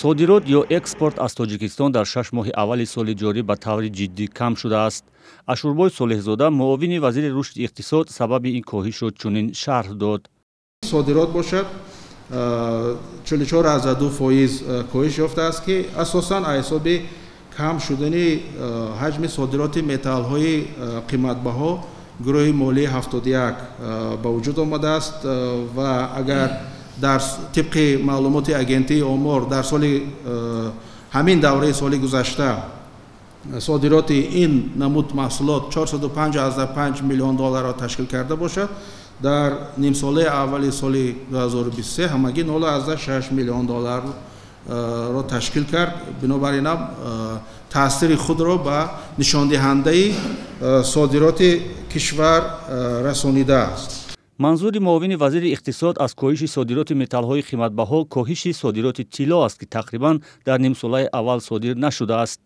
Содирот ё экспорт аз Тоҷикистон дар 6 моҳи аввали соли ҷорӣ ба таври ҷиддӣ кам шудааст. Ашурбой Солеҳзода, муовини вазири рушди иқтисод, сабаби ин коҳишро чунин шарҳ дод. Содирот бошад 44,2% коҳиш ёфтааст, ки асосан аз ҳисоби кам шудани ҳаҷми содироти металлҳои қиматбаҳо гурӯҳи молии 71 ба вуҷуд омадааст ва агар дар тибқи маълумоти агентии омор дар соли ҳамин давраи соли гузашта содироти ин намуд маҳсулот 405,5 миллион долларро ташкил карда бошад, дар нимсолаи аввали соли 2023 ҳамагӣ 0,6 миллион долларро ташкил кард. Бинобар ин ҳам таъсири худро ба нишондиҳандаи содироти кишвар расонидааст. Манзури муовини вазири иқтисод аз коҳиши содироти металлҳои қиматбаҳо коҳиши содироти тилло аст, ки тақрибан дар нимсолаи аввал содир нашудааст.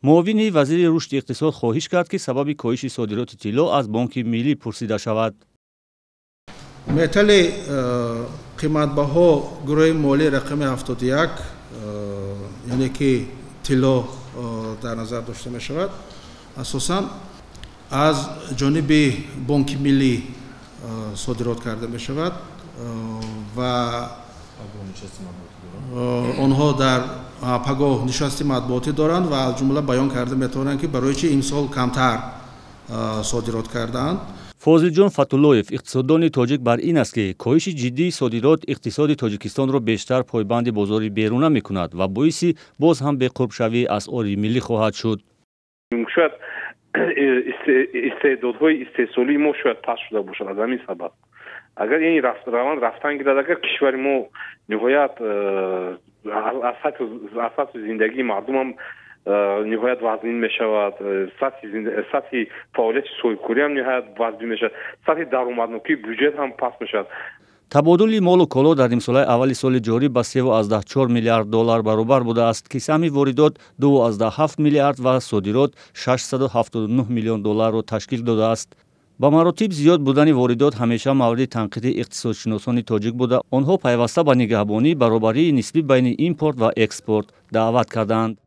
Муовини вазири рушди иқтисод хоҳиш кард, ки сабаби коҳиши содироти тилло аз Бонки Миллӣ пурсида шавад. Металли қиматбаҳо гурӯҳи молии рақами 71, яъне ки тилло дар назар дошта мешавад, асосан аз ҷониби Бонки Миллӣ содирот карда мешавад ва онҳо дар пагоҳ нишасти матбуотӣ доранд ва аз ҷумла баён карда метавонанд, ки барои чи имсол камтар содирот кардаанд. Фозилҷон Фатуллоев, иқтисоддони тоҷик, бар ин аст, ки коҳиши ҷиддии содирот иқтисоди Тоҷикистонро бештар пойбанди бозори беруна мекунад ва боиси боз ҳам беқурбшавии асъори миллӣ хоҳад шуд. Шояд истеъдодҳои истеҳсолии мо шояд паст шуда бошад. Аз ҳамин сабаб, агар ин раванд рафтан гирад, агар кишвари мо ниҳоят аз сатҳи зиндагии мардумам ниҳоят вазнин мешавад, сатҳи фаъолияти соҳибкориам ниҳоят вазнин мешавад, сатҳи даромаднокии бюҷет ҳам паст мешавад. Табодули молу коло дар нимсолаи аввали соли ҷорӣ ба 3,4 миллиард доллар баробар будааст, ки саҳми воридот 2,7 миллиард ва содирот 679 миллион долларро ташкил додааст. Ба маротиб зиёд будани воридот ҳамеша мавриди танқиди иқтисодшиносони тоҷик буда, онҳо пайваста ба нигаҳбонии баробарии нисбӣ байни импорт ва экспорт даъват карданд.